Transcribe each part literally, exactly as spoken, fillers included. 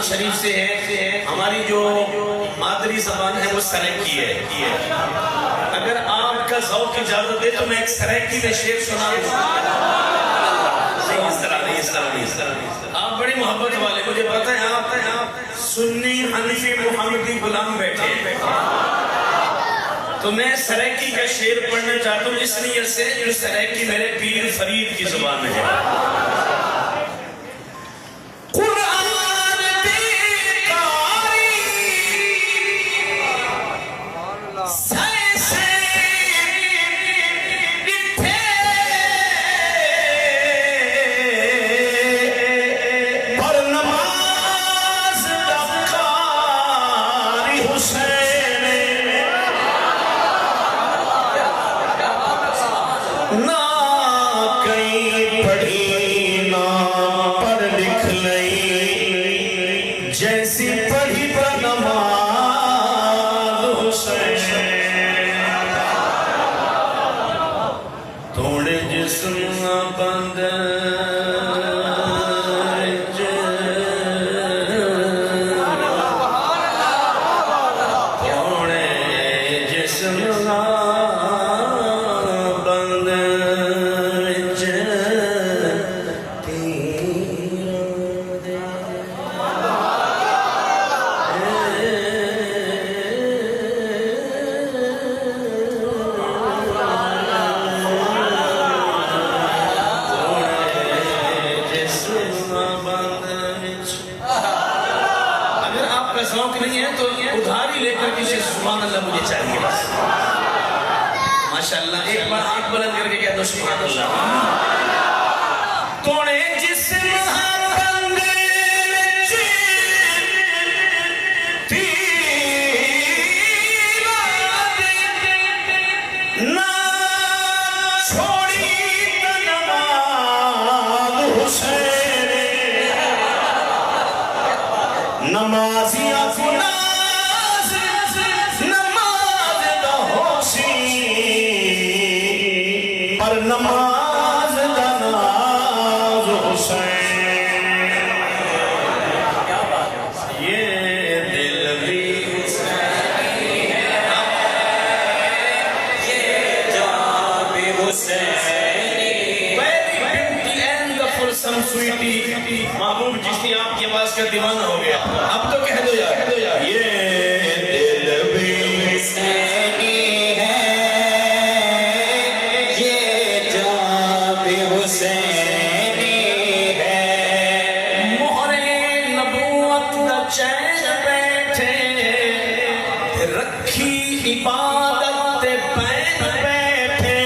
شریف سے ہے، ہماری جو مادری زبان ہے وہ سرائیکی ہے۔ اگر آپ کا ذوق اجازت دے تو میں ایک سرائیکی میں شعر سنا دوں۔ نہیں، اس طرح نہیں، اس طرح نہیں، اس طرح نہیں۔ آپ بڑی محبت والے، مجھے پتہ ہے آپ، آپ سنی حنفی محمدی غلام بیٹھے ہیں۔ تو میں سرائیکی کا شعر پڑھنا چاہتا ہوں اس نیت سے جو سرائیکی میرے پیر فرید کی زبان میں ہے۔ قرآن دی قاری سائیں سائیں ݙٹھے، پر نماز دا قاری حسین۔ نہ کہیں پڑھی، نہ پڑھ لکھ لئی، جیسی پڑھی تاں نماز حسین۔ توڑے جسم بند وچ، توڑے جسم بند وچ، تیراں دے۔ اگر آپ کا ذوق نہیں ہے تو ادھاری لے کر کسی سبحان اللہ مجھے چاہیے بس۔ ماشاءاللہ، ایک بار ہاتھ بلند کر کے کہہ دو سبحان اللہ۔ توڑے جسم ہر بند وچ تیر، نہ چھوڑی تاں نماز حسین۔ نمازیاں کوں ناز نماز دا ہوسی، پر نماز دا ناز حسین۔ یہ دل بھی حسینی ہے، یہ جان بھی حسینی ہے۔ Very beauty and the full sum sweetie۔ محبوب چشتی آپ کی آواز کا دیوانہ ہو گیا۔ اب تو کہہ دو یار، یہ دل بھی حسینی ہے، یہ جان بھی حسینی ہے۔ مہر نبوت دا چین بیٹھے، رکھی عبادت تے پین بیٹھے،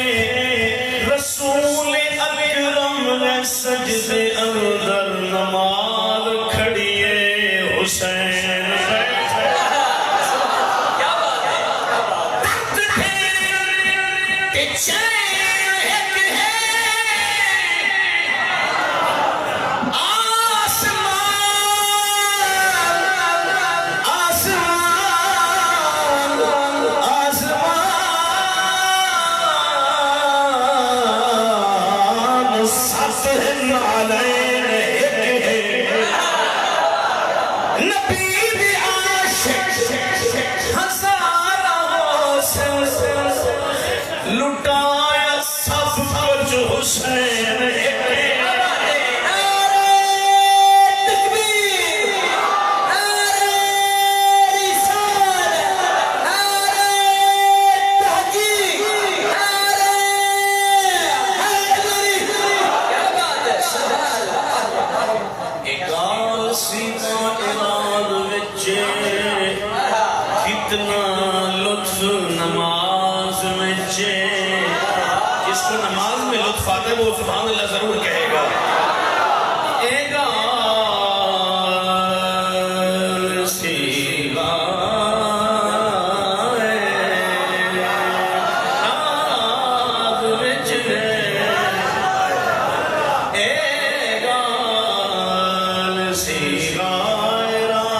رسول اکرم نے سجدے اندر نماز کھڑی ہے، حسین بیٹھے۔ تخت پھر تے چین ہک ہے، آسمان، آسمان، آسمان ست ہن، نعلین ہک ہے۔ نبی دے عاشق ہزاراں ہوسن، لٹایا سب کجھ حسین ہک۔ نعرہ تکبیر، نعرہ رسالت، نعرہ تحقیق، نعرہ حیدری۔ کیا بات ہے، سبحان اللہ۔ اے ڳالھ سیما اعراض وچ، کتنا لطف نماز وچ۔ جس کو نماز میں لطف آتا ہے، وہ سبحان اللہ ضرور کہے گا۔ اے ڳالھ سیما اعراض وچ، اے ڳالھ سیما اعراض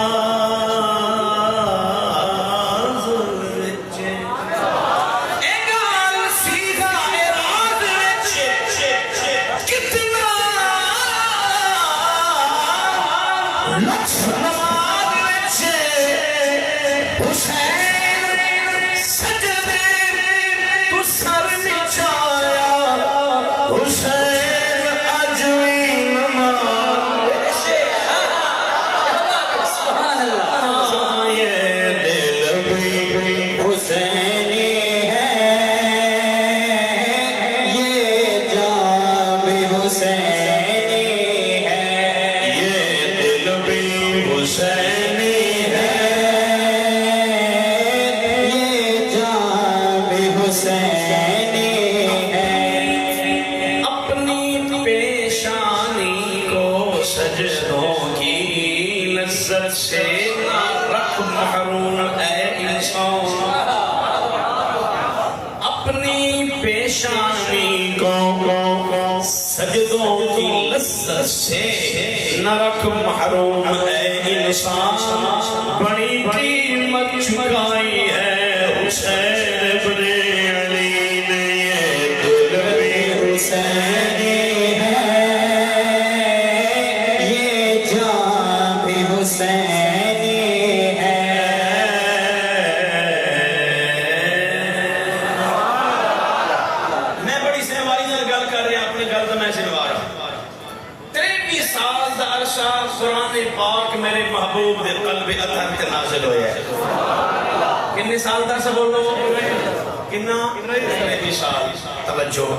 وچ، اے ڳالھ سیما اعراض وچ، کتنا لطف سجدوں کی لذت سے نہ رکھ محروم اے انسان، اپنی پیشانی کو سجدوں کی لذت سے نہ رکھ محروم اے انسان، بڑی قیمت چکائی ہے حسین ابن علی نے، یہ دل بھی حسینی ہے، یہ جان بھی حسینی ہے۔ میں بڑی ذمہ واری نال گل کر رہا، اپنے گل دا میں ذمہ وار ہاں۔ تریوی سال دا عرصہ قرآن پاک میرے محبوب دے قلب اطہر تے نازل ہویا ہے۔ کنے سال دا عرصہ بولو؟ کنا؟ تریوی سال۔ توجہ۔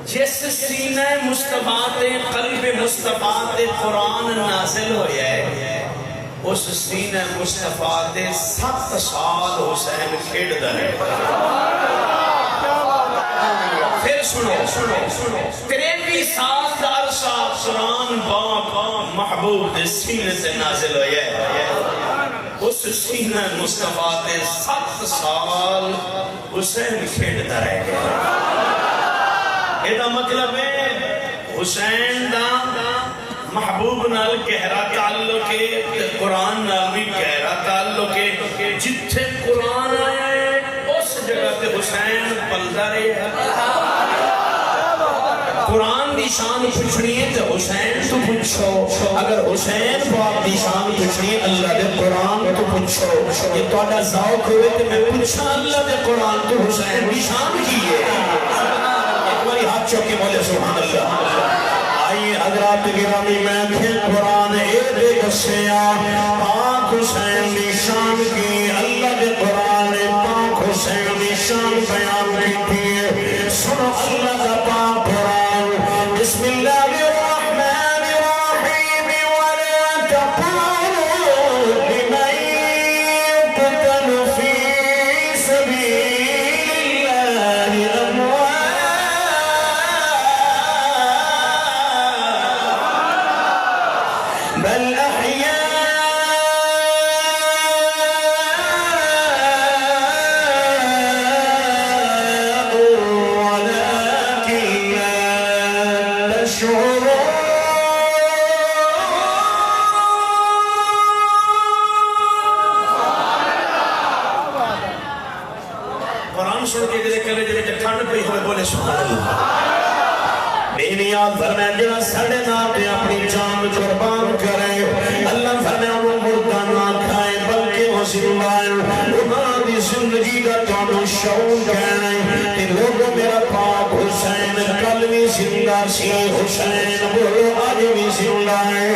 جس سینہ مصطفیٰ تے، قلب مصطفیٰ تے قرآن نازل ہویا ہے، اس سینہ مصطفیٰ تے ست سال حسین کھیݙدا رہیا۔ پھر سݨو، تریوی سال دا عرصہ قرآن پاک محبوب دے سینے تے نازل ہویا ہے۔ اس سینہ مصطفیٰ تے ست سال حسین کھیݙدا رہ ڳیا۔ ایہدا مطلب ہے حسین دا محبوب نال گہرا تعلق ہے تے قرآن نال وی گہرا تعلق ہے۔ جتھے قرآن آیا ہے، اس جگہ تے حسین پلدا رہیا ہے۔ قرآن دی شان پچھݨی ہے تے حسین توں پچھو، اگر حسین پاک دی شان پچھݨی ہے، اللہ دے قرآن توں پچھو۔ جے تہاݙا ذوق ہووے تے میں پچھاں، اللہ دے قرآن توں حسین دی شان کی ہے؟ ہک واری ہتھ چک کے بولے، سبحان اللہ۔ آئیے حضرات گرامی، میں آکھے قرآن اے تے ݙسیا پاک حسین دی شان کی، اللہ دے قرآن نے پاک حسین دی شان بیان کیتی ہے۔ سݨو اللہ دا پاک قرآن، بسم اللہ الرحمن الرحیم، ولا تقولوا لمن يقتل في سبيل الله أموات، بل أحياء ولكن لا تشعرون۔ قرآن سݨ کے جیڑھے کلیجے وچ ٹھنڈ پئی ہووے، بولے، سبحان اللہ۔ بے نیاز فرمایا، جیڑھا ساݙے ناں تے اپݨی جان قربان کرے، اللہ فرمایا، اوکوں مردہ نہ آکھائے، بلکہ او زندہ ہے۔ انہاں دی زندگی دا تہاݙوں شعور کائنی۔ تے لوگو، میرا پاک حسین کل وی زندہ سی، حسین بولو، اڄ وی زندہ ہے۔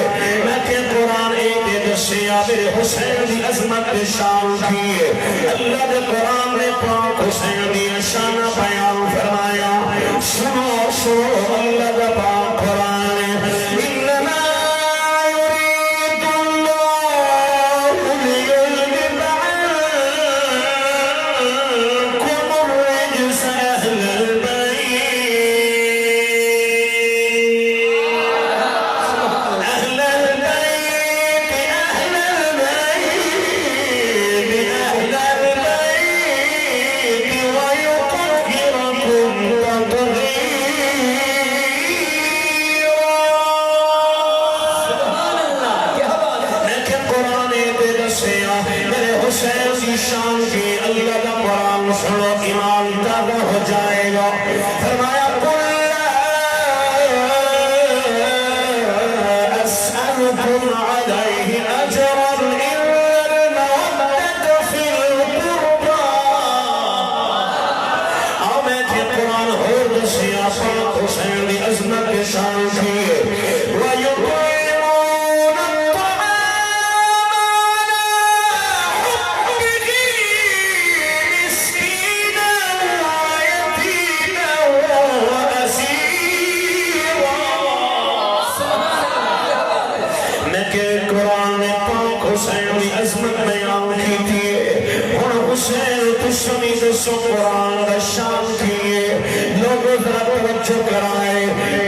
میں کہ قرآن اے تے ݙسیا میرے حسین دی عظمت تے شان کی ہے۔ اللہ دے قرآن نے پاک حسین دیاں شاناں بیان فرمایا۔ سݨو، سݨو، اللہ دا پاک قرآن ہے۔ إنما يريد الله ليذهب عنكم الرجس أهل البيت، أهل البيت، أهل البيت، أهل البيت، ويطهركم تطهيرا۔ سبحان اللہ، کیا بات ہے۔ میں کہ قرآن تے ݙسیا، میرے حسین دی شان کی، اللہ دا قرآن سݨو، ایمان تازہ ہو جائے گا۔ فرمایا، قل لا أسألكم عليه أجرا إلا المودة في القربى۔ آؤ میں تے قرآن ہور ݙسیا، پاک حسین دی عظمت تے شان کی ہے۔ ويطعمون الطعام على حبه مسكينا ويتيما وأسيرا۔ میں کہ قرآن نے پاک حسین دی عظمت بیان کیتی ہے۔ ہݨ حسین تساں وی ݙسو قرآن دا شان کی ہے؟ لوگو ذرا توجہ کرائے،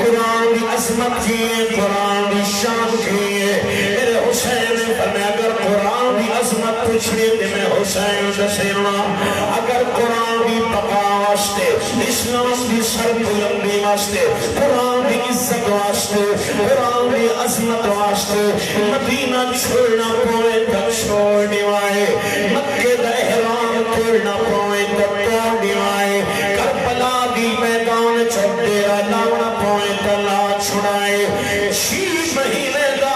قرآن دی عظمت کیے، قرآن دی شان کیے۔ میرے حسین نے فرمایا، اگر قرآن دی عظمت پوچھنی تے میں حسین دسینا، اگر قرآن دی بقا واسطے، اسلام دی سربلندی واسطے، قرآن دی عزت واسطے، قرآن دی عظمت واسطے مدینہ چھوڑنا پوے تاں چھوڑ ݙیوائے، مکے دا احرام توڑنا پوے تاں توڑ ݙیوائے، کربلا دی میدان چ ݙیرہ لاوݨا پوے تاں لا چھڑائے۔ چھی مہینے دا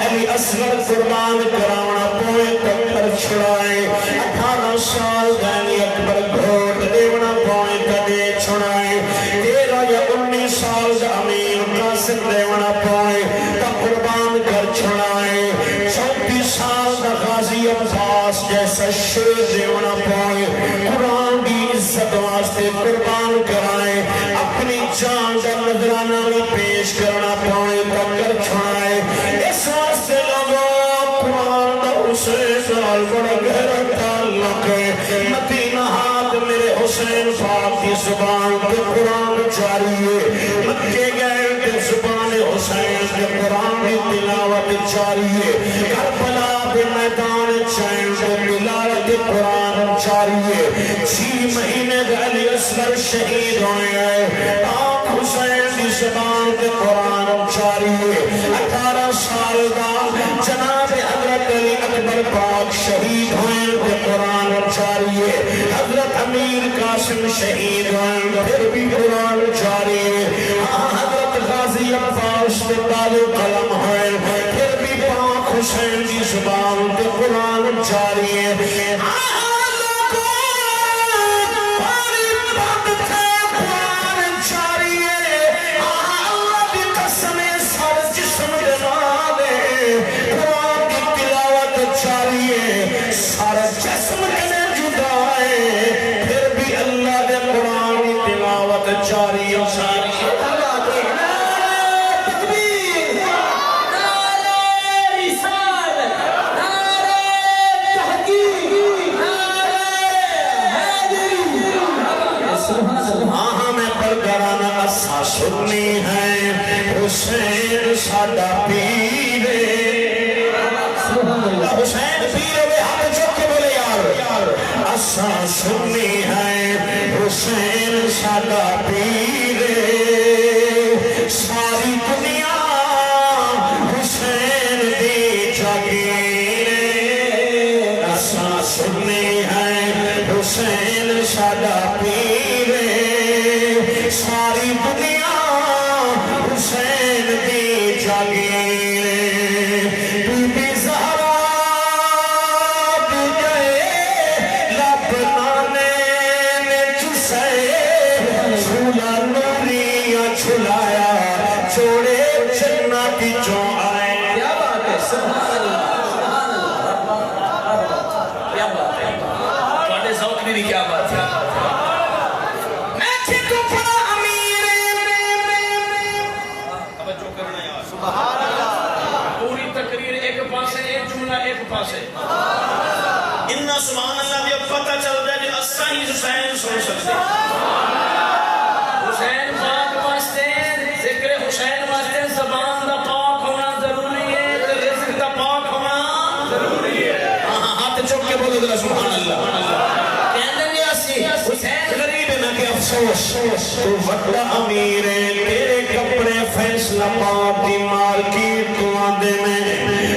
علی اصغر قربان کراوݨا پوے تاں کر چھڑائے۔ اٹھارہ سال دا علی اکبر گھوٹ ݙیوݨا پوے تاں ݙے چھڑائے۔ تیرہ یا انیس سال دا امیر قاسم ݙیوݨا پوے تاں قربان کر چھڑائے۔ چونتی سال دا غازی عباس جیسا شیر ݙیوݨا پوے، قرآن دی عزت واسطے قربان کرائے، اپݨی جان دا نذرانہ وی پیش کرݨا پوے تاں کر چھڑائے۔ اس واسطے لوگو، قرآن دا حسین نال بڑا گہرا تعلق ہے۔ مدینہ ہاتھ میرے حسین پاک دی زبان تے قرآن جاری ہے۔ مکے ڳئے تے زبان حسین تے قرآن دی تلاوت جاری ہے۔ کربلا دے میدان چین تے تلاوت قرآن جاری ہے۔ چھی مہینے دے علی اصغر شہید ہوئے ہیں۔ پاک حسین دی زبان تے قرآن جاری ہے۔ اٹھارہ سال دا جناب حضرت علی اکبر پاک شہید ہوئے تے قرآن جاری ہے۔ حضرت امیر قاسم شہید ہوئے، پھر بھی قرآن جاری ہے۔ ہاں، حضرت غازی عباس تے تالو قلم ہوئے، پھر بھی پاک حسین دی زبان تے قرآن جاری ہے۔ آہا لوکو، پاݨی بند تھئے، قرآن جاری ہے۔ آہا، اللہ دی قسم ہے، سارے جسم دے نال ہے، قرآن دی تلاوت جاری ہے۔ سارا جسم کنے جدا ہے، پھر بھی اللہ دے قرآن دی تلاوت جاری ہے۔ نعرہ تکبیر، نعرہ رسالت، نعرہ تحقیق، نعرہ حیدری۔ سبحان اللہ۔ ہاں، ہاں، میں پڑھدا رہنا، اساں سنی ہیں، حسین ساݙا پیر ہے۔ سبحان اللہ۔ حسین پیر ہوے، ہتھ چک کے بولے یار۔ اساں سنی ہیں، حسین ساݙا پیر ہے۔ ساری دنیا حسین دی جاگیر ہے۔ اساں سنی ہیں، حسین ساݙا پیر ہے۔ ساری دنیا حسین دی جاگیر ہے۔ بی بی زہرا دی ڳئے لب نانے نے چسائے، جھولا نوریاں جھلایا، جوڑے جنت چوں آئے۔ کیا بات ہے، سبحان اللہ، سبحان اللہ، کیا بات ہے، تہاݙے ذوق دی وی کیا بات ہے۔ میں تھیکوں بڑا امیر ہے۔ توجہ کرنا یار۔ سبحان اللہ۔ پوری تقریر ایک پاسے، ایک جملہ ایک پاسے۔ انہاں سبحان اللہ دی پتہ چلدا ہے جو اساں ہی حسین سن سکدے۔ حسین پاک واسطے، ذکر حسین واسطے زبان دا پاک ہونا ضروری ہے تے رزق دا پاک ہونا ضروری ہے۔ ہاں، ہاں، ہتھ چک کے بولو ذرا سبحان اللہ۔ کہندے نے اسی حسین غریب ہے، میں کہ افسوس، تو وڈا امیر ہے، تیرے کپڑے فیصل آباد دی مارکیٹ تو آندے نے،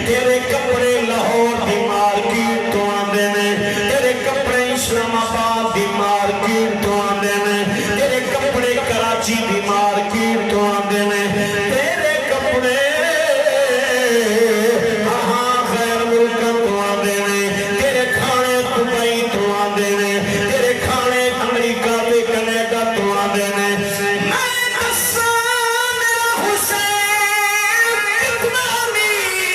تیرے کپڑے لاہور دی مارکیٹ تو آندے نے، تیرے کپڑے اسلام آباد دی مارکیٹ تو آندے نے، تیرے کپڑے کراچی دی مارکیٹ تو آندے نے، تیرے کپڑے ہاں غیر ملکاں تو آندے نے، تیرے کھانے دبئی تو آندے نے، تیرے کھانے امریکہ تے کینیڈا تو آندے نے۔ میں دساں میرا حسین کتنا امیر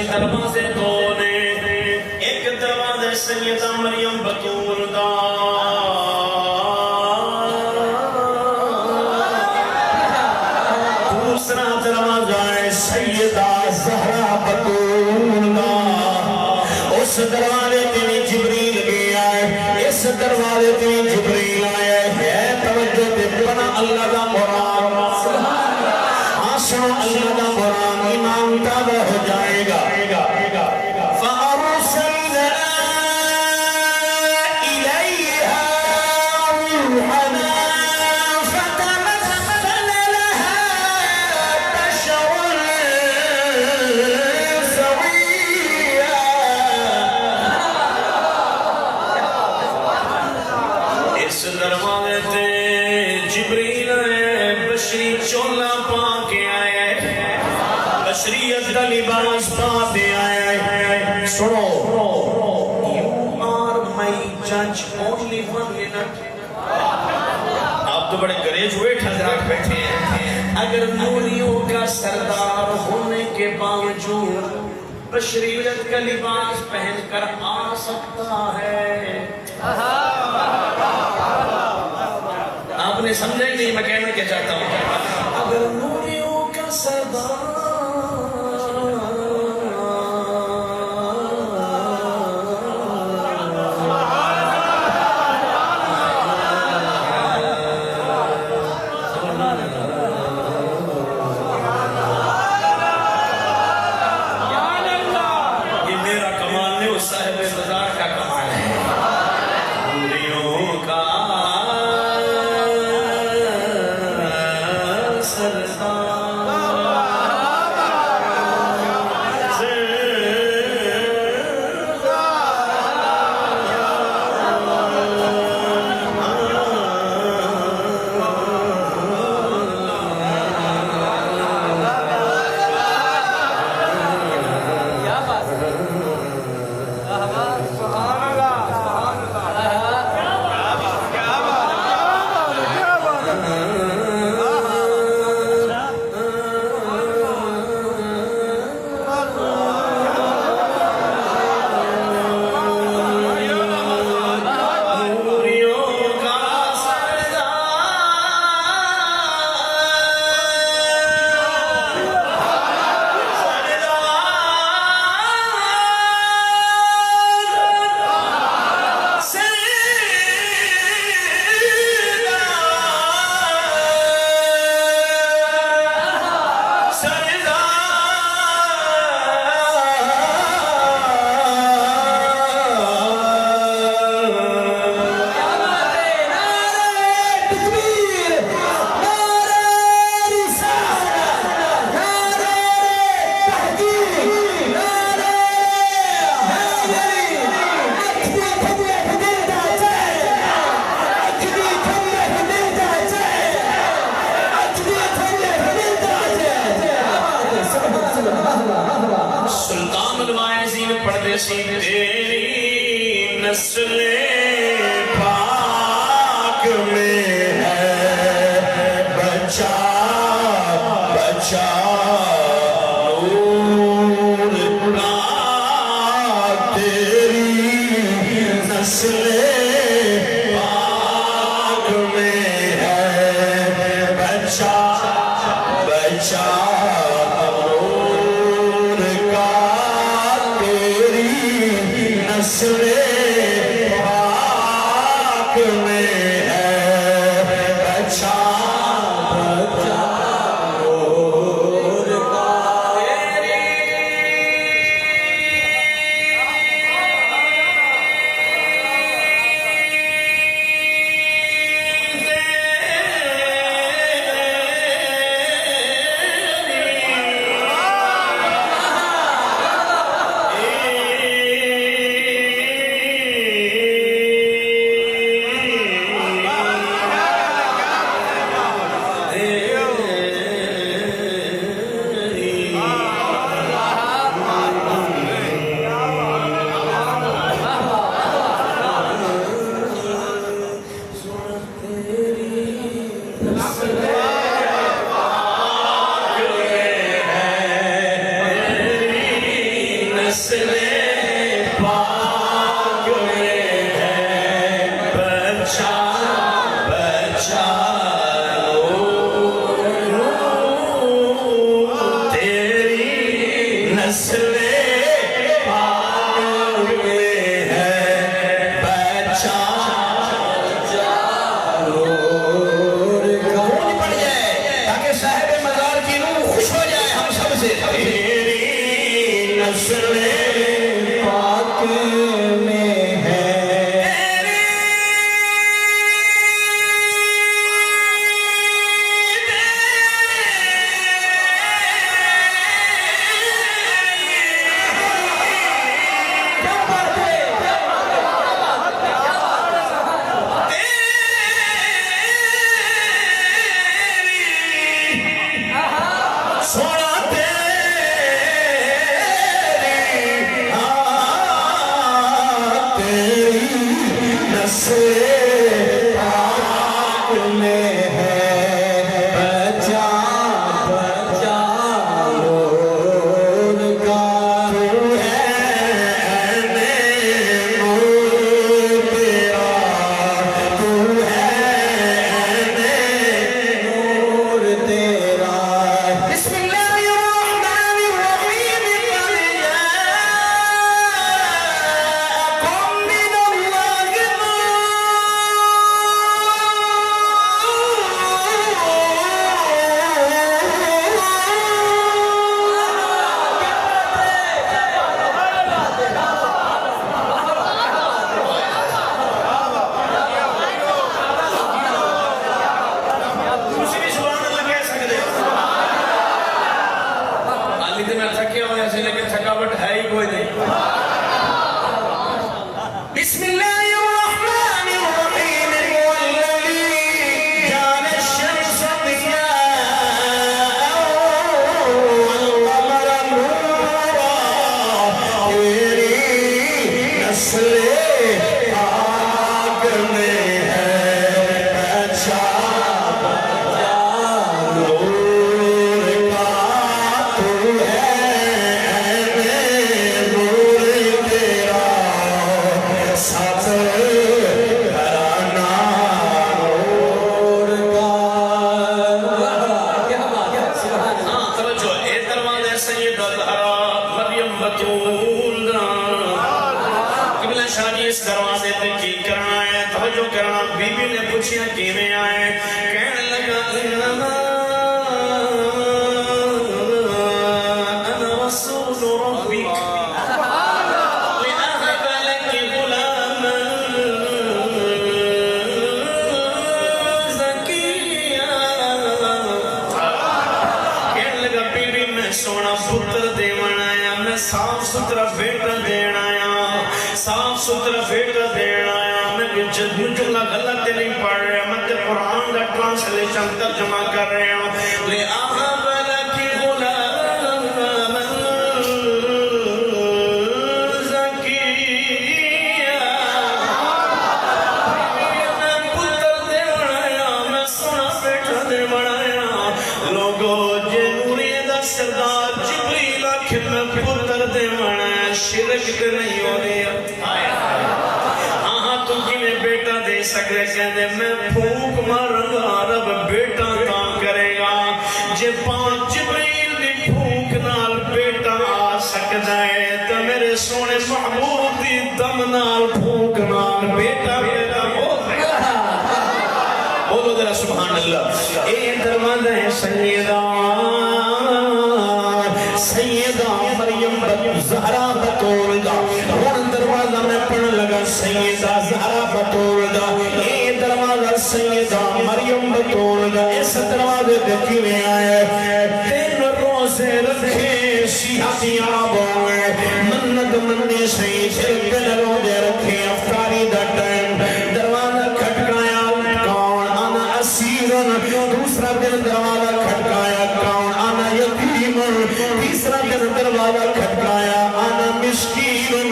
دروازے دو نے، ایک دروازے سیدہ مریم بتول دا، دوسرا دروازہ ہے سیدہ زہرا بتول دا۔ اس دروازے تے وی جبریل ڳیا ہے، اس دروازے تے وی جبریل آیا ہے۔ ہے توجہ تے پڑھاں اللہ دا قرآن۔ ہاں، سنو اللہ دا قرآن، ایمان تازہ ہو جائے گا۔ فأرسلنا إليها روحنا فتمثل لها بشرا سويا۔ اس دروازے تے جبریل آئے، بشری چولا پا کے آئے، بشریت دا لباس پا کے آئے۔ سنو، you are my judge, only one minute. آپ تو بڑے گریجویٹ حضرات بیٹھے ہیں۔ اگر نوریوں کا سردار ہونے کے باوجود بشریت کا لباس پہن کر آ سکتا ہے۔ آپ نے سمجھا ہی نہیں، میں کہنا کیا چاہتا ہوں۔ اگر نوریوں کا سردار یہ میرا کمال نہیں، وہ صاحب مزار کا کمال ہے۔ نوریوں کا سردار۔ نسل پاک میں ہے بچہ، بچہ نور۔ تیری نسل پاک میں ہے بچہ، بچہ نور کا۔ گونج پڑ جائے تاکہ صاحب مزار کی روح خوش ہو جائے ہم سب سے۔ تیری نسل پاک میں ہے۔ سونا تیری، ہاں، تیری نسل پاک میں ہے بچہ، بچہ نور کا۔ تو ہے عین نور تیرا، تو ہے عین نور تیرا۔ بسم اللہ الرحمن الرحیم۔ قد جاءکم من اللہ نور۔ تسی وی سبحان اللہ کہہ سڳدے ہو۔ حالی تے میں تھکیا ہویا سی، لیکن تھکاوٹ ہے ہی کوئی نہیں۔ بسم اللہ الرحمن الرحیم۔ هو الذی جعل الشمس ضیاء والقمر نورا۔ تیری نسل پاک میں ہے بچہ، بچہ نور کا۔ تو ہے عین نور تیرا، سات گھرانا نور کا۔ ہاں، توجہ، اے دروازہ سیدہ زہرا مریم بتول دا۔ قبلہ شاہ جی، اس دروازے تے کی کرݨا ہے؟ توجہ کرݨا۔ بی بی نے پچھیا، کیویں آئے؟ کہݨ لگا، انما انا رسول ربک لأهب لك غلاما زكيا۔ کہݨ لگا، بی بی، میں سوہݨا پتر ݙیوݨ آیا، میں صاف ستھرا بیٹا ݙیوݨ آیا، صاف ستھرا بیٹا ݙیوݨ آیا۔ میں جملہ غلط تے نہیں پڑھ رہا، میں تے قرآن دا ٹرانسلیشن، ترجمہ کر رہا ہوں۔ لأهب لك غلاما زكيا۔ میں پتر ݙیوݨ آیا، میں سوہݨا بیٹا ݙیوݨ آیا۔ لوگو، جے نوریاں دا سردار جبریل آکھے میں پتر ݙیوݨ آیا، شرک تے نہیں ہو رہی؟ ہاں، ہاں، توں کیویں بیٹا ݙے سڳدے؟ کہندے، میں پھوک ماروں گا، رب بیٹا عطا کرے گا۔ جے پاک جبریل دی پھوک نال بیٹا آ سڳدا ہے، تاں میرے سوہݨے محبوب دی دم نال، پھوک نال بیٹا پیدا ہو سڳدا ہے۔ بولو ذرا سبحان اللہ۔ اے دروازہ ہے سیدہ، سیدہ مریم بت-، زہرا بتول دا۔ ہݨ دروازہ میں پڑھݨ لگا، سیدہ زہرا بتول دا۔ اے دروازہ سیدہ مریم بتول دا۔ اس دروازے تے کیویں آئے؟ تن روزے رکھے، سیاحتی عرب ہوئے، منت منی سئیں، پھر تن روزے رکھے، افطاری دا ٹائم، دروازہ کھٹکایا، کون؟ انا اسیر۔ دوسرا دن دروازہ کھٹکایا، کون؟ انا یتیم۔ تیسرا دن دروازہ کھٹکایا، انا مسکین۔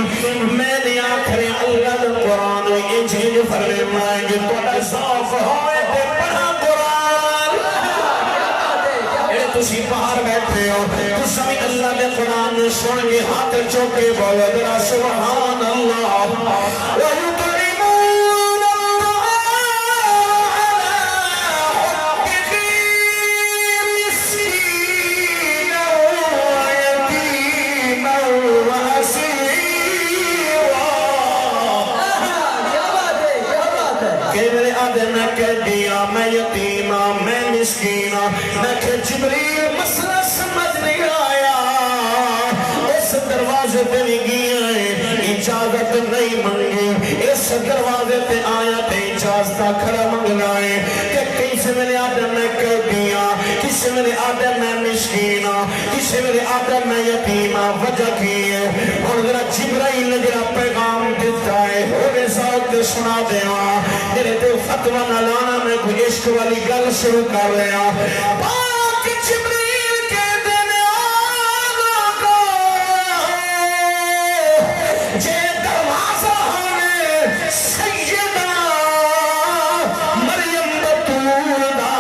میں نے آخر اللہ دا قرآن انج انج فرمائے، جے تہاݙا ذوق ہوئے تے پڑھا قرآن۔ جڑے تسی باہر بیٹھے ہو، تساں وی اللہ دے اعلان سن کے ہتھ چک کے بولو ذرا سبحان اللہ۔ وَيُطْعِمُونَ الطَّعَامَ عَلَىٰ حُبِّهِ مِسْكِينًا وَيَتِيمًا وَأَسِيرًا۔ کئی ویلے آہدے میں قیدی ہاں، میں یتیم ہاں، میں مسکین ہاں۔ میں کہ جبریل مسئلہ سمجھ نہیں آیا۔ اس دروازے تے وی ڳیا ہے، اجازت نہیں منگی۔ اس دروازے تے آیا تے اجازت کھڑا منگدا ہے۔ تے کہیں ویلے آہدے میں قیدی ہاں، کہیں ویلے آہدے میں مسکین ہاں، کہیں ویلے آہدے میں یتیم ہاں۔ وجہ کی ہے؟ ہݨ ذرا جبرائیل نے جڑا پیغام ݙتا ہے، ہووے ذوق تے سݨا ݙیواں۔ میݙے تے فتویٰ نہ لاݨا، میں کوئی عشق والی ڳل شروع کر رہیا۔ پاک جبریل کہندے نے، او لوگو، جے دروازہ ہووے سیدہ مریم بتول دا،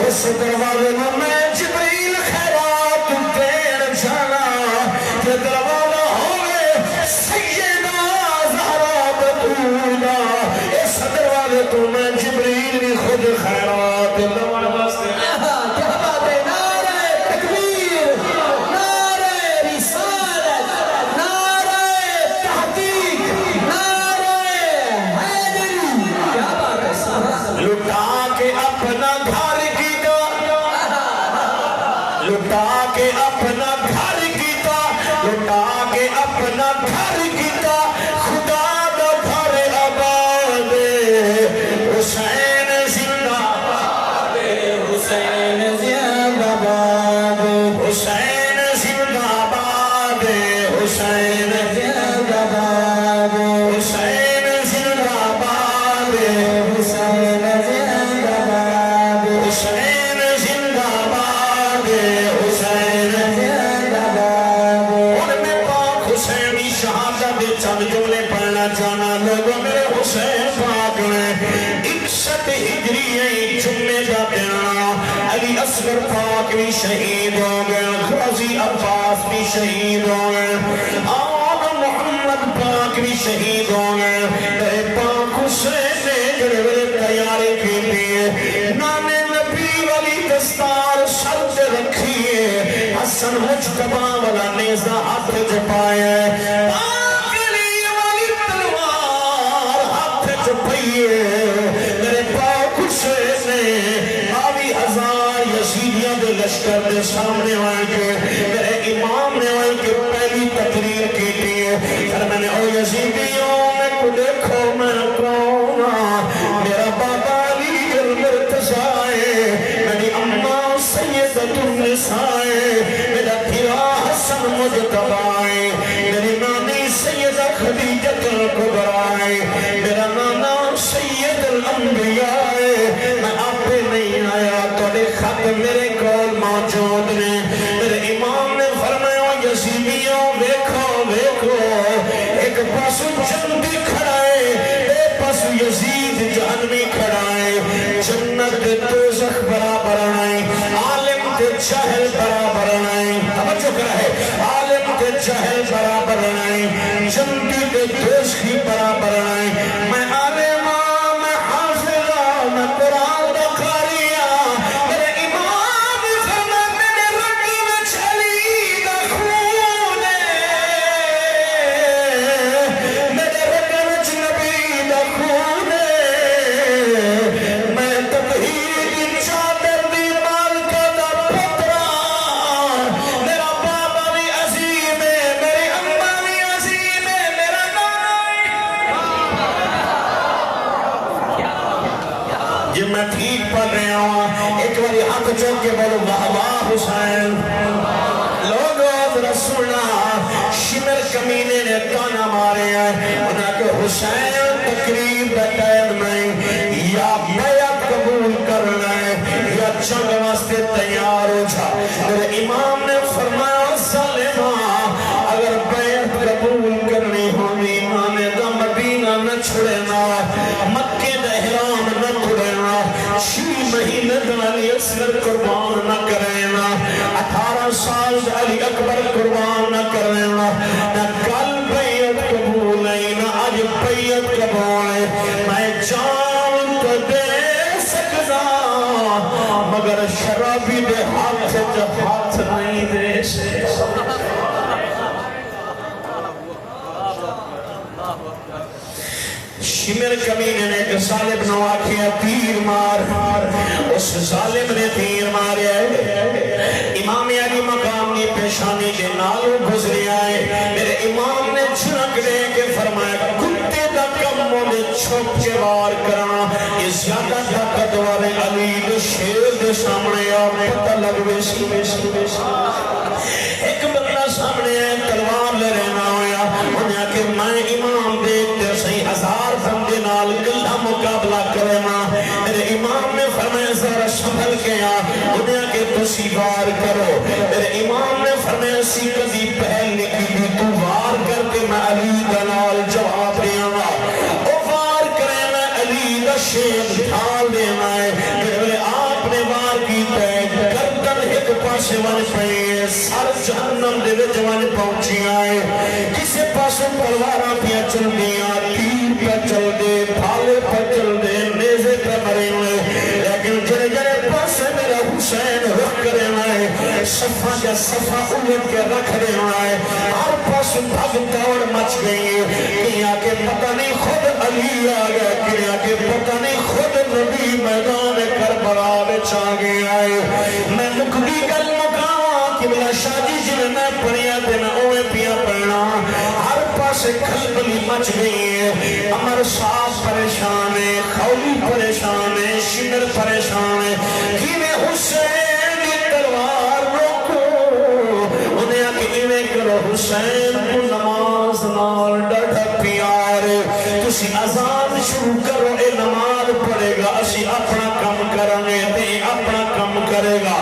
اس دروازے نوں میں جبریل خیرات ݙیݨ جانا۔ جے دروازہ ہووے سیدہ زہرا بتول دا، اس دروازے توں میں جبریل وی خود خیرات لوݨ واسطے۔ آہا، کیا بات ہے! نعرہ تکبیر، نعرہ رسالت، نعرہ تحقیق، نعرہ حیدری۔ کیا بات ہے! سبحان اللہ۔ لٹا کے اپنا گھر کیتا، لٹا کے اپنا گھر کیتا، لٹا کے اپنا گھر کیتا، خدا دا گھر آباد۔ حسین زندہ باد، حسین زندہ باد، حسین زندہ باد، حسین زندہ باد، حسین زندہ باد، حسین زندہ باد، حسین زندہ باد، حسین زندہ باد۔ ہݨ میں پاک حسین دی شہادت دے چند جملے پڑھݨا چاہنا۔ لوگو، میرے حسین پاک نے اکسٹھ ہجری ہے، جمعے دا ݙینہہ، علی اصغر پاک وی شہید ہو ڳئے، غازی عباس وی شہید ہو ڳئے، آل محمد پاک وی شہید ہو ڳئے۔ میرے پاک حسین نے جڑے ویلے تیاری کیتی ہے، نانے نبی والی دستار سر تے رکھی ہے، حسن مجتبیٰ والا نیزہ ہتھ وچ پایا ہے، پاک علی والی تلوار ہتھ وچ پئی ہے۔ میرے پاک حسین نے ٻاوی ہزار یزیدیاں دے لشکر دے سامݨے آن کے، میرے امام نے آن کے پہلی تقریر کیتی ہے۔ فرمایا، او یزیدیو، میکوں ݙیکھو، میں کون ہاں؟ میرا بابا علی المرتضیٰ ہے، میری اماں سیدۃ النساء ہے، میرا بھرا حسن مجتبیٰ ہے، میری علی اکبر قربان نہ کرݨا، نہ کل بیعت قبول ہے، نہ اڄ بیعت قبول ہے۔ میں جان تاں ݙے سڳداں، مگر شرابی دے ہتھ اچ ہتھ نہیں ݙے سڳداں۔ شمر کمینے نے ہک ظالم نو آکھیا، تیر مار۔ اس ظالم نے تیر ماریا ہے۔ امام علی مقام دی پیشانی دے نالوں گزریا ہے۔ میرے امام نے جھڑک ݙے کے فرمایا، کتے دا کم ہوندے چھپ کے وار کرݨا، اے زیادہ طاقتور ہے۔ علی دے شیر دے سامݨے آ، پتہ لڳ ویسی۔ ہک بندہ سامݨے آیا، تلوار لے رہنا ہویا۔ انہیں آکھیا، میں امام دے تے سئیں ہزار بندے نال کلھا مقابلہ کرینا۔ میرے امام نے فرمایا، ذرا سنبھل کے آ۔ انہیں آکھیا، تسی وار کرو۔ میرے امام نے فرمایا، اسی کدی پہل نہیں کیتی، تو وار کر کے میں علی دا نال جواب ݙیواں۔ او وار کرے، میں علی دا شیر ڈھال ݙیواں ہے۔ جیڑھے ویلے آپ نے وار کیتا ہے، گردن ہک پاسے ونڄ پئی ہے، سر جہنم دے وچ ونڄ پہنچیا ہے۔ کسے پاسوں تلواراں پیاں چلدیاں، تیر پئے چلدے، بھالے پئے چلدے، نیزے پئے مریندے، لیکن جیڑھے جیڑھے پاسے میرا حسین رخ کرینا ہے، صفاں جا صفاں الٹ کے رکھ ݙینا ہے۔ ہر پاسوں بھڳ دوڑ مچ ڳئی ہے۔ کہیں آکھے پتہ نہیں خود علی آ ڳئے، کہیں آکھے پتہ نہیں خود نبی میدان کربلا وچ آ ڳئے آئے۔ میں مکدی ڳل مکاواں، قبلہ شاہ جی، جیویں میں پڑھیا تے میں اوویں پیاں پڑھݨا۔ ہر پاسے کھلبلی مچ ڳئی ہے۔ عمر صاحب پریشان ہے، خولی پریشان ہے، شمر پریشان ہے۔ کیویں حسین دی تلوار روکوں؟ انہیں آکھیا، ایویں کرو، حسین کوں نماز نال ݙاڈھا پیار ہے، تسی اذان شروع کرو، اے نماز پڑھے گا، اسی اپݨا کم کراں گے تے اے اپݨا کم کرے گا۔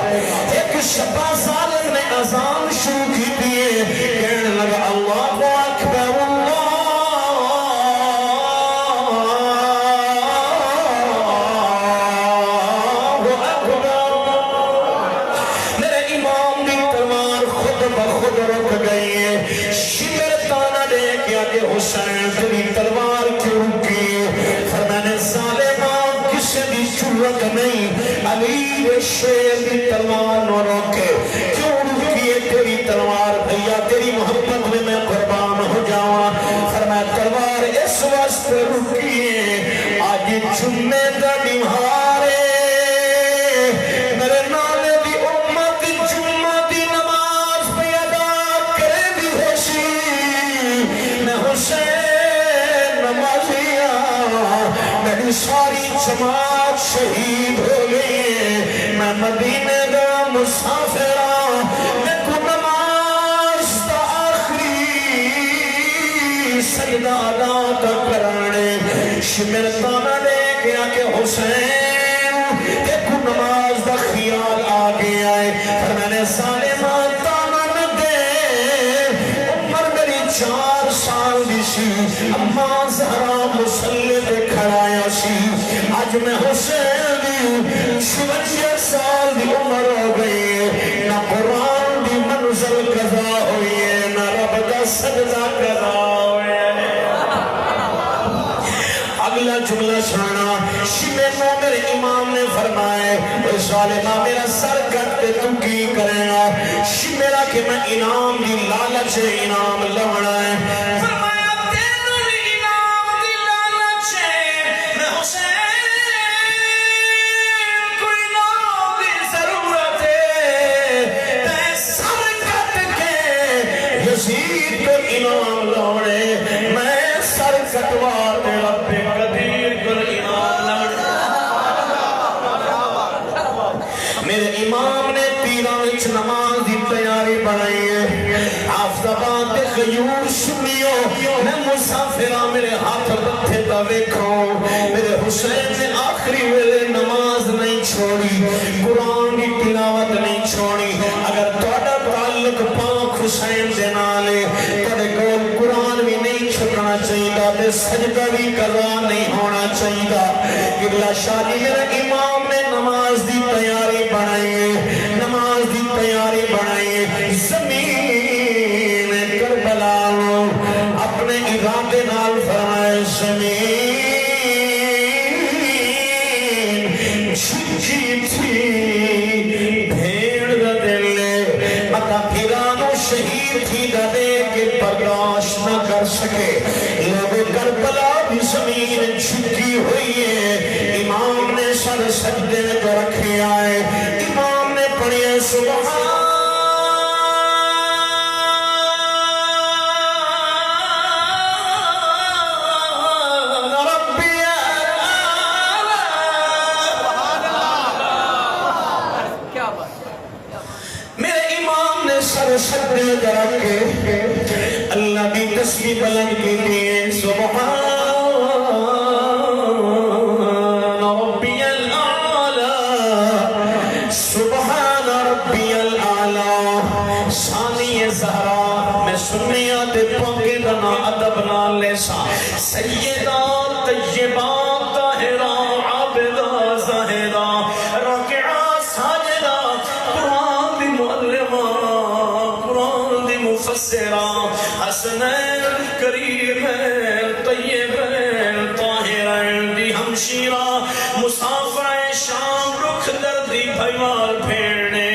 ہک شپا ظالم نے اذان شروع کیتی ہے، کہݨ لڳا، اللہ اکبر، اللہ اکبر۔ میرے امام دی تلوار خود بخود رک ڳئی ہے۔ شمر طعنہ ݙے کے آکھے، حسین، تیری تلوار کیوں رکی ہے؟ فرمایا نے، ظالما، کسے دی جرأت نہیں علی دے شیر دی تلوار نو روکے۔ کیوں رکی ہے تیری تلوار؟ بھیا، تیری محبت میں میں قربان ہو جاواں۔ فرمایا، تلوار اس واسطے رکی ہے، اڄ جمعے دا ݙینہار ہے، میرے نانے دی امت جمعہ دی نماز پئی ادا کریندی ہوسی۔ میں حسین نمازی ہاں، میری ساری جماعت شہید ہو ڳئی ہے۔ میں مدینے دا مسافر ہاں، میکوں نماز دا آخری سجدہ ادا تاں کراوݨے۔ شمر طعنہ ݙے کے آکھے، حسین، تیکوں نماز دا خیال آ ڳیا ہے۔ فرمایا نے، ظالما، طعنہ نہ ݙے، عمر میری چار سال دی سی، اماں زہرا مصلی تے کھڑایا سی۔ اڄ میں حسین دی چھونجا سال دی عمر ہو ڳئی ہے، نہ قرآن دی منزل قضا ہوئی ہے، نہ رب دا سجدہ قضا ہویا ہے۔ اڳلا جملہ سݨا، شمر نو میرے امام نے فرمایا، اے ظالما، میرا سر کٹ تے توں کی کریں گا؟ شمر آکھے، میں انعام دی لالچ ہے، انعام لوݨا ہے۔ فرمایا، تینوں وی انعام دی لالچ ہے؟ میں حسین کوں انعام دی ضرورت ہے، میں سر کٹ کے یزید کوں انعام لوݨے، میں سر کٹوا تے رب قدیر کوں انعام لوݨے۔ میرے امام نے تیراں وچ نماز دی تیاری بݨائی ہے۔ آفتاباد دے غیور سنیو، میں مسافر ہاں، میرے ہتھ متھے تاں ویکھو۔ میرے حسین نے آخری ویلے نماز نہیں چھوڑی، قرآن دی تلاوت نہیں چھوڑی۔ اگر تہاݙا تعلق پاک حسین دے نال ہے، تہاݙے کول قرآن وی نہیں چھٹݨا چاہیدا تے سجدہ وی قضا نہیں ہوݨا چاہیدا۔ قبلہ شاہ جی، میرے امام نے نماز دی تیاری بݨائی ہے، نماز دی تیاری بݨائی ہے۔ زمین کربلا نو اپنے ارادے نال فرمائے، زمین جھکی تھی، بھیݨ دا دل ہے، اتا بھرا نو شہید تھیندا ݙیکھ کے برداشت نہ کر سکے۔ لوگو، کربلا دی زمین جھکی ہوئی ہے، امام نے سر سجدے وچ رکھیا ہے، امام نے پڑھیا سبحان ربی الاعلی۔ میرے امام نے سر سجدے تے رکھ کے اللہ دی تسبیح بلند کیتی ہے، سبحان ربی الاعلی، سبحان ربی الاعلی۔ ثانی زہرا، میں سنیاں تے پاکیں دا ناں ادب نال لیساں۔ سیدہ، طیبہ، طاہرہ، عابدہ، زاہدہ، راکعہ، ساجدہ، قرآن دی معلمہ، قرآن دی مفسرہ، حسنین، کریمین، طیبین، طاہرین دی ہمشیرہ، مسافرہ شام، ݙکھ دردی بھائیوال بھیݨ نے۔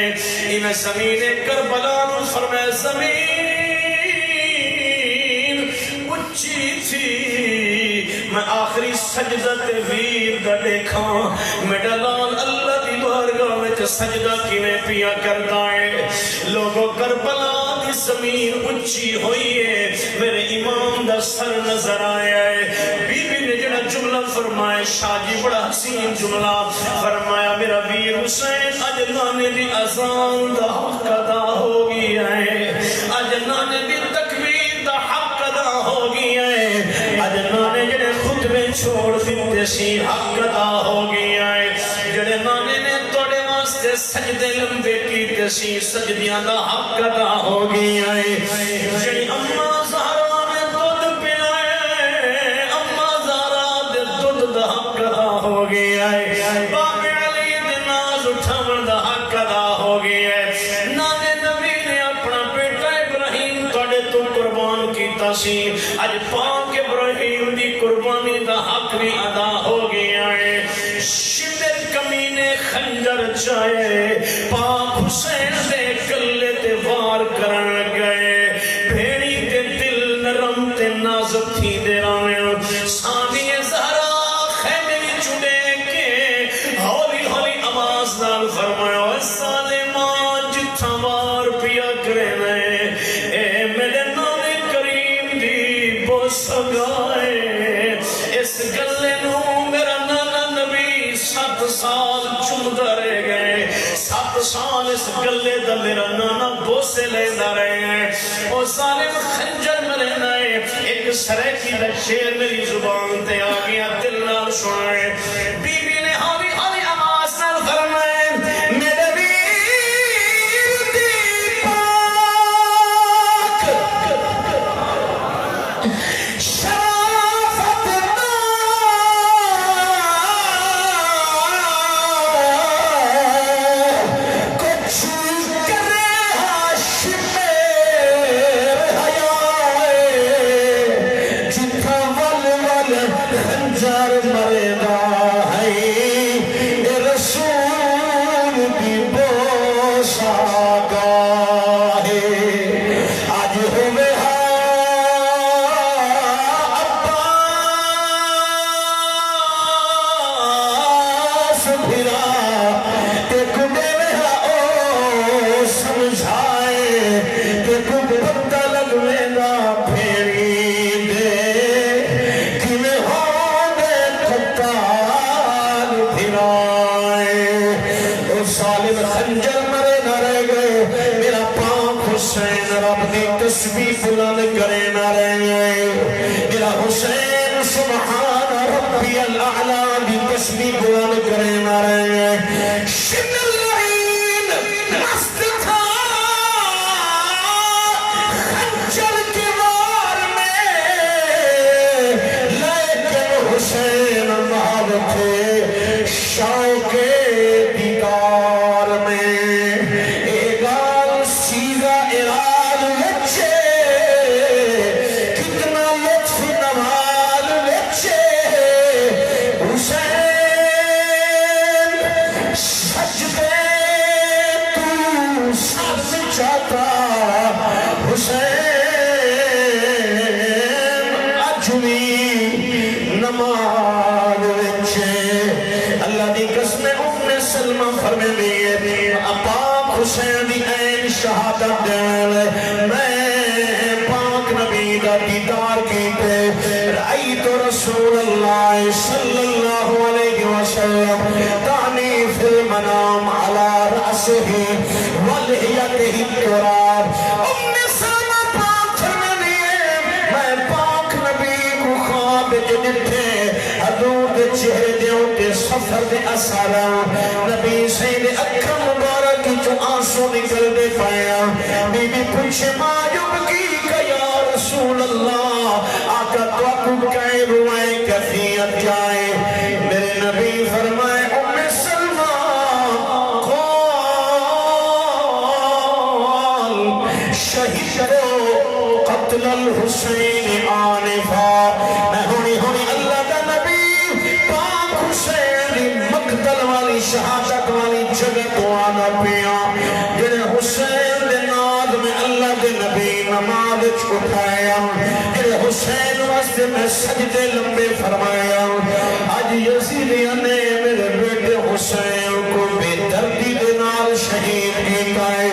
انہیں زمین کربلا نو فرمایا، زمین اچی تھی، میں آخری سجدہ تے ویر دا ݙیکھاں۔ میݙا لال اللہ دی بارگاہ وچ سجدہ کیویں پیا کردا ہے۔ لوگو، کربلا دی زمین اچی ہوئی ہے، میرے امام دا سر نظر آیا ہے۔ بی بی نے جڑا جملہ فرمایا، شاہ جی، بڑا حسین جملہ فرمایا، میرا ویر حسین، اڄ نانے دی اذان دا حق ادا ہو ڳیا ہے، اڄ نانے دی تکبیر دا حق ادا ہو ڳیا ہے۔ اڄ نانے جڑے خطبے چھوڑ ݙتے سی، حق ادا ہو ڳیا ہے۔ جڑے نانے نے تہاݙے واسطے سجدے لمبے کیتے سی، سجدیاں دا حق ادا ہو ڳیا ہے۔ جڑی اماں زہرا نے دودھ پلائے، اماں زہرا دے دودھ دا حق ادا ہو ڳیا ہے۔ بابے علی دے ناز اٹھاوݨ دا حق ادا ہو ڳیا ہے۔ نانے نبی نے اپݨا بیٹا ابراہیم تہاݙے توں قربان کیتا سی، اڄ پاک ابراہیم دی قربانی دا حق وی ادا ہو ڳیا ہے۔ شمر کمینے خنجر چائے، پاک حسین دے گلے تے وار کرݨ ڳئے۔ بھیݨیں دے دل نرم تے نازک تھیندے رہون۔ ثانی زہرا خیمے وچوں ݙیکھ کے ہولی ہولی آواز نال فرمایا، اوئے ظالماں، جتھاں وار پیا کریندے، اے میݙے نانے کریم دی بوسہ گاہ ہے۔ اس گلے نوں میرا نانا نبی ست سال چمدا رہ ڳئے۔ ست سال اس گلے دا میرا نانا بوسے لیندا رہ ڳئے۔ او ظالم خنجر مریندے، ہک سرائیکی دا شعر میری زبان تے آ ڳیا، دل نال سݨائے۔ بی بی نے ہولی ہولی آواز نال فرمائے، میݙے ویر دی پاک شرافت دا کجھ کرے ہا شمر حیا اے، جتھاں ول ول خنجر مریندا ہئی، اے رسول دی بوسہ گاہ اے۔ اڄ ہووے ہا عباس بھرا، تیکوں ݙیوے ہا او سمجھائے، تیکوں پتہ لڳ ویندا بھیݨیں دے کیویں ہوندے قتال بھرا اے۔ او ظالم خنجر مریندا رہ ڳئے، میرا پاک حسین رب دی تسبیح بلند کریندا رہ ڳئے، میرا حسین سبحان ربی الاعلی دی تسبیح بلند کریندا رہ ڳئے۔ شمر لعین مست تھا خنجر کے وار میں، لیکن حسین محو تھے شوق دیدار میں۔ اے ڳالھ سیغہ ارادہ حسین اڄ وی نماز وچ ہے۔ اللہ دی قسم، ام سلمہ فرمیندی ہے، پاک حسین دی عین شہادت ݙیوݨ، میں پاک نبی دا دیدار کیتے، رأیت رسول اللہ صلی اللہ علیہ وسلم تانی فی المنام علی رأسہ ولحیتہ التراب۔ ام سلمہ پاک فرمیندی ہے، میں پاک نبی کوں خواب وچ ݙٹھے، حضور دے چہرے دے اُتے سفر دے اثر، نبی سئیں دے اکھاں مبارک وچوں آنسو نکلدے پئے ہن۔ بی بی پچھے، ما یبکیک یا رسول اللہ، آقا تہاکوں کئیں روائے، کیفیت کیا ہے؟ میرے نبی فرمائے، ام سلمہ، قال شہدت قتل الحسین آنفا، میں ہݨی ہݨی اللہ دا نبی پاک حسین دی مقتل والی، شہادت والی جگہ توں آندا پیاں، جڑے حسین دے نال میں اللہ دے نبی نماز وچ اٹھائے ہن، جڑے حسین واسطے میں سجدے لمبے فرمائے ہن۔ اڄ یزیدیاں نے میرے بیٹے حسین کوں بے دردی دے نال شہید کیتا ہے۔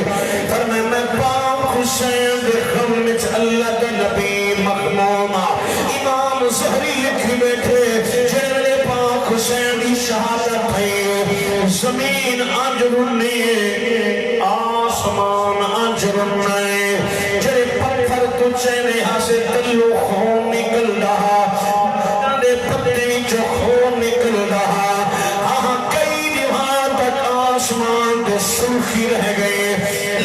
فرمائے، میں پاک حسین دے غم وچ اللہ دا نبی مغموم ہاں۔ امام زہری لکھی بیٹھے، جڑے ویلے پاک حسین دی شہادت تھئی، زمین انج رنی ہے، آسمان انج رننا ہے۔ جڑے پتھر توں چیندے ہاسے، تلوں خون نکلدا ہا، دے پتے وچوں خون نکلدا ہا۔ ہاں، کئی ݙینہاں تک آسمان تے سرخی رہ ڳئی۔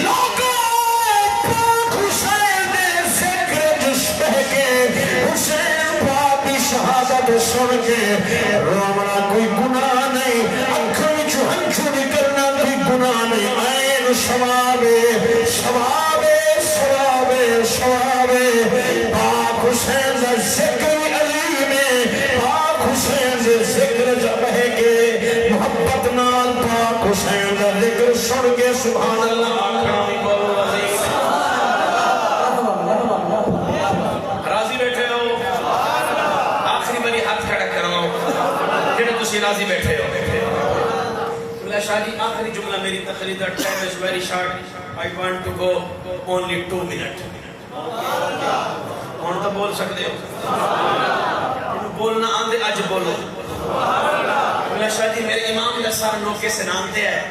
لوکو، پاک حسین دے ذکر وچ بہہ کے، حسین پاک دی شہادت سݨ کے رووݨا کوئی گناہ نہیں، اکھاں وچوں ہنجھوں نکلݨا کوئی گناہ نہیں۔ عین ثواب ہے، ثواب ہے، ثواب ہے، ثواب ہے۔ پاک حسین دا ذکر وی عظیم ہے۔ پاک حسین دے ذکر وچ بہہ کے، محبت نال پاک حسین دا ذکر سݨ کے سبحان اللہ آکھݨا وی بہت عظیم ہے۔ راضی بیٹھے ہو؟ آخری واری ہتھ کھڑا کرو، جڑے تسی راضی بیٹھے ہو۔ ملا شاہ جی، آخری جملہ میری تقریر دا، time is very short, I want to go only two minute. ہݨ تاں بول سڳدے ہو۔ جینوں بولݨا آندے، اڄ بولو۔ ملا شاہ جی، میرے امام دا سر نوکے سنان تے ہے۔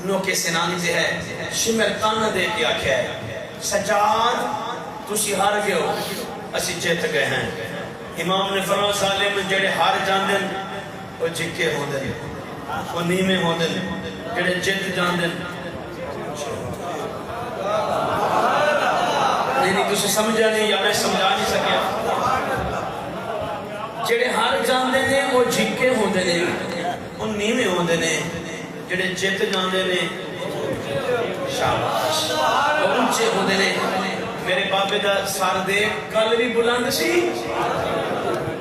نوکے سنان تے ہے۔ شمر طعنہ دے کے آکھیا ہے، سجاد، تسی ہار ڳئے ہو، اسی جت ڳئے ہیں۔ امام نے فرمایا، ظالم، جڑے ہار جاندن، او جھکے ہوندن، او نیویں ہوندن، جڑے جت جاندن۔ نہیں، نہیں، تسی سمجھا نہیں یا میں سمجھا نہیں سکیا۔ جڑے ہار جاندے نے، او جھکے ہوندے نے، او نیویں ہوندے نے۔ جڑے جت جاندے نے، شاباش، او اونچے ہوندے نے۔ میرے بابے دا سر دے کل وی بلند سی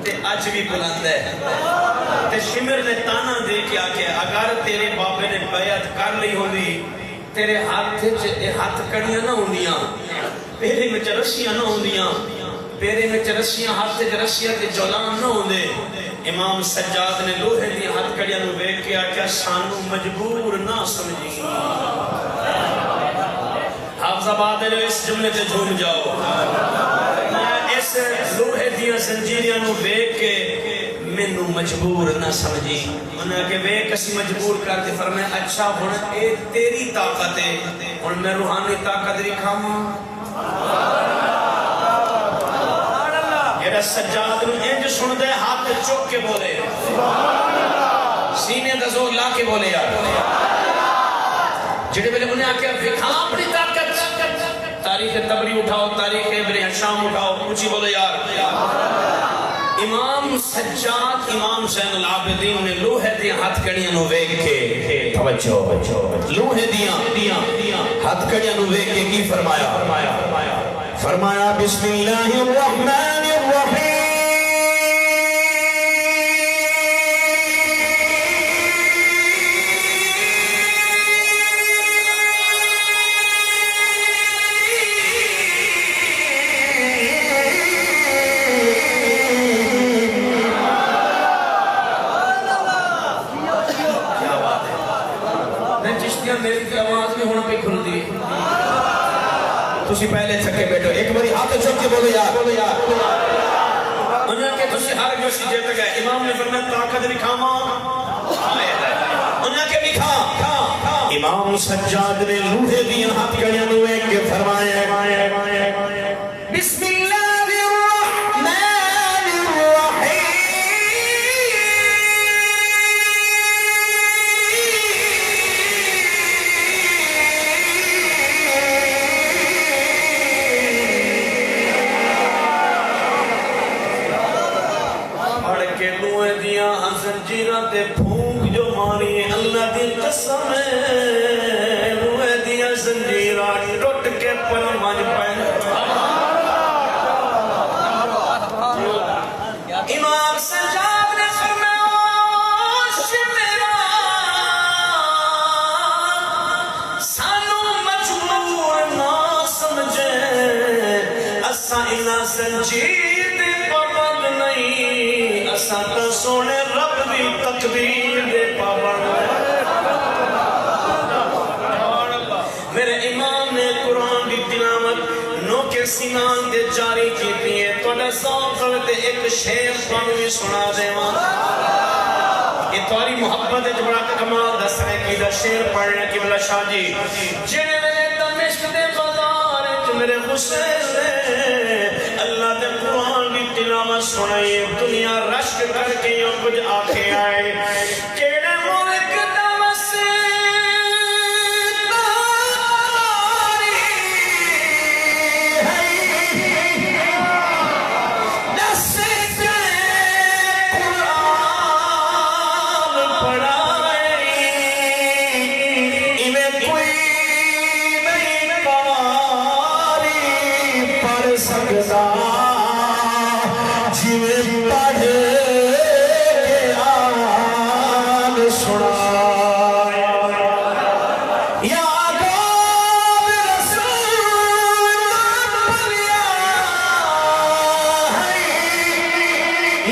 تے اڄ وی بلند ہے۔ تے شمر نے طعنہ دے کے آکھیا، اگر تیرے بابے نے بیعت کر لئی ہوندی، تیرے ہتھ وچ اے ہتھ کڑیاں نہ ہوندیاں، پیریں وچ رسیاں نہ ہوندیاں، پیریں وچ رسیاں، ہتھ وچ رسیاں تے جولان نہ ہوندے۔ امام سجاد نے لوہے دیاں ہتھ کڑیاں نوں ویکھ کے آکھیا، سانوں مجبور نہ سمجھی۔ حافظ آباد دے اس جملے تے جھوم جاؤ۔ میں اس لوہے دیاں زنجیریاں نوں ویکھ کے مینوں مجبور نہ سمجھی۔ انہاں آکھیا، ویکھ اسی مجبور کر تے۔ فرمایا، اچھا، ہݨ اے تیری طاقت ہے، ہݨ میں روحانی طاقت وکھاواں؟ جیڑھا سجاد نوں انج سݨدے، ہتھ چک کے بولے۔ سینے دا زور لا کے بولے یار۔ جیڑھے ویلے انہیں آکھیا، وکھا اپݨی طاقت۔ تاریخ طبری اٹھاؤ، تاریخ ابن ہشام اٹھاؤ، اچھی بولو یار۔ امام سجاد، امام زین العابدین نے لوہے دیاں ہتھ کڑیاں نوں ویکھ کے، توجہ، لوہے دیاں ہتھ کڑیاں نوں ویکھ کے کی فرمایا؟ فرمایا، بسم اللہ الرحمن الرحیم۔ تسی پہلے تھکے ٻیٹھو، ہک واری ہتھ چک کے بولو یار۔ انہاں آکھیا تسی ہر کجھ جت ڳئے۔ امام نے فرمایا، طاقت ݙکھاواں؟ انہاں آکھیا، ݙکھا۔ امام سجاد نے لوہے دیاں ہتھ کڑیاں نوں ویکھ کے فرمایا، بسم اللہ الرحمن الرحیم۔ پڑھ کے ݙوہیں دیاں زنجیراں تے پھونک جو ماری، اللہ دی قسم ہے، ݙوہیں دیاں زنجیراں ٹٹ کے پروں ونڄ پئن۔ امام سجاد نے فرمایا، شمرا، سانوں مجبور نہ سمجھے، اساں انہاں زنجیر دے پابند نہیں، اساں تاں سوہݨے رب دی تقدیر دے پابند ہیں۔ میرے امام نے قرآن دی تلاوت نوکے سنان تے جاری کیتی ہے۔ تہاݙا ذوق ہووے تے ہک شعر تہاݙوں وی سݨا ݙیواں۔ اے تہاݙی محبت وچ بڑا کمال دا سرائیکی دا شعر پڑھݨا قبلہ شاہ جی۔ جیڑھے ویلے دمشق دے بازار وچ میرے حسین نے اللہ دے قرآن دی تلاوت سݨائی، دنیا رشک کر کے ایہو کجھ آکھے آئے۔ کیڑھے ملک دا وسیب تاری ہئی؟ ݙس کیڑھے قرآن پڑھائی؟ ایویں کوئی نہیں قاری پڑھ سڳدا۔ جیویں پڑھ کے آن سݨائے۔ یعقوب رسول پلیا ہئی،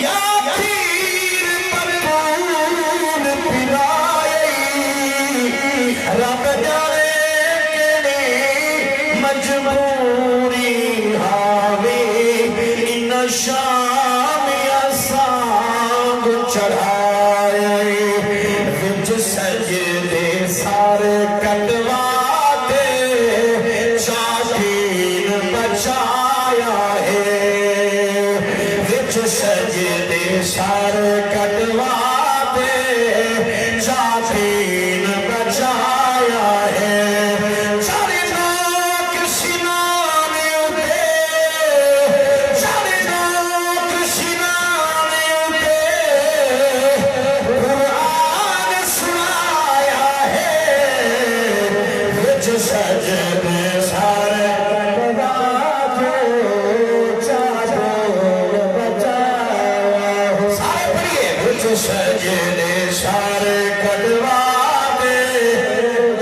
یا کھیر پتول پلائے۔ رب ڄاݨے کیڑھی مجبوری ہاوی، انہاں شامیاں سانگ چڑھائے۔ وچ سجدے سر کٹوا تے چاکین بچایا ہے۔ وچ سجدے سر کٹوا تے چاکین بچایا ہے۔ چڑھ نوک سنان اتے، چڑھ نوک سنان اتے قرآن سݨایا ہے۔ وچ سجدے سر کٹوا تے چاکین بچایا ہے۔ سارے پڑھیے، وچ سجدے سر کٹوا تے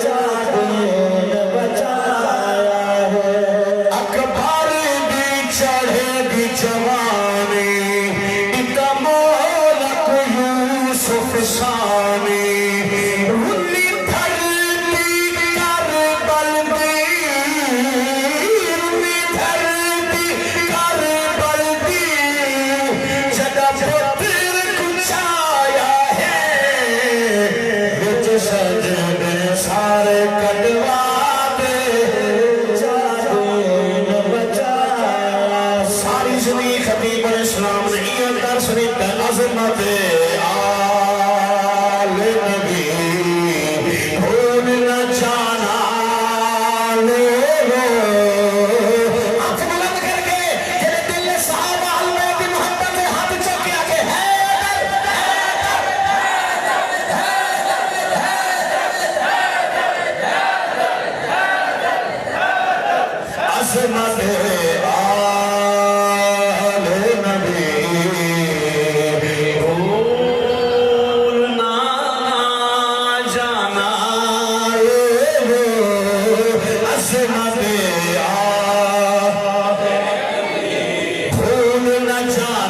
چاکین بچایا ہے۔ اکبر دی چڑھدی جوانی، ݙتا ملک یوسف ثانی۔ رلی دھرتی کربل دی، رلی دھرتی کربل دی، جݙاں پتر کوں چایا ہے۔ وچ سجدے سر کٹوا تے چاکین بچایا۔ ساری زندگی خطیب علیہ السلام نے ایہو درس ݙتا، عظمت آل نبی بھول نہ جانا لوگو۔ ہتھ بلند کر کے جیڑھے دل صحابہ اہل بیت دی محبت دے، ہتھ چک کے آکھے، حیدر، حیدر، حیدر، حیدر، حیدر، حیدر، حیدر، حیدر۔ عظمت آل نبی بھول نہ جانا لوگو، عظمت آل بھول نہ جانا،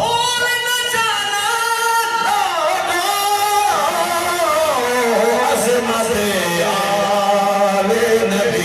بھول نہ جانا لوگو، عظمت آل نبی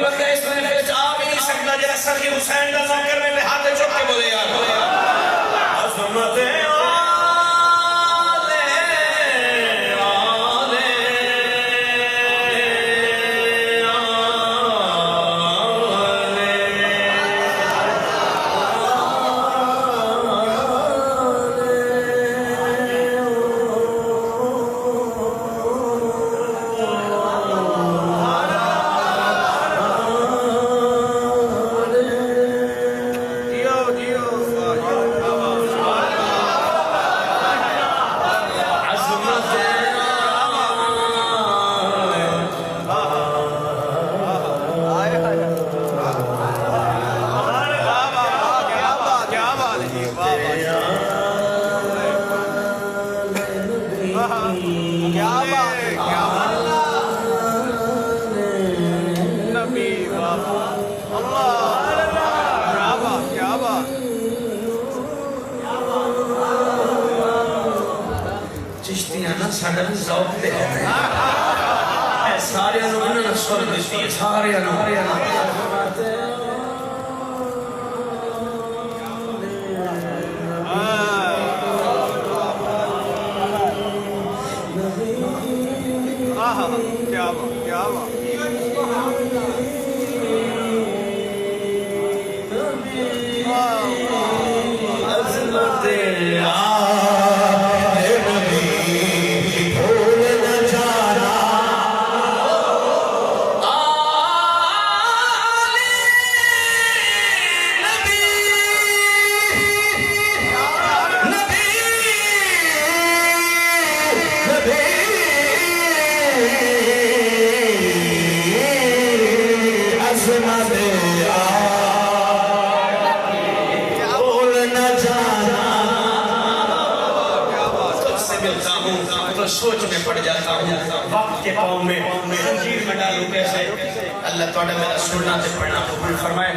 بندہ اس محفل وچ آ بھی نہیں سکدا، جڑا سخی حسین دا ذکر میں تے ہاتھ چک کے بولے، یار۔ عظمت آلے، آلے، آلے۔ چشتیاں نا ساڈا بھی ذوق تے ہے۔ اے سارے نو انہاں نے سر دتی ہے، سارے نو۔ آہا، کیا بات، کیا بات۔ عظمت آلے نبی بھول نہ جانا۔ آلے نبی، نبی، نبی۔ عظمت آ، بھول نہ جانا۔ تجھ سے ملتا ہوں تو سوچ میں پڑ جاتا ہوں۔ وقت کے پاؤں میں زنجیر میں ڈالوں کیسے؟ اللہ تعالیٰ میرا سننا تے پڑھنا قبول فرمائے۔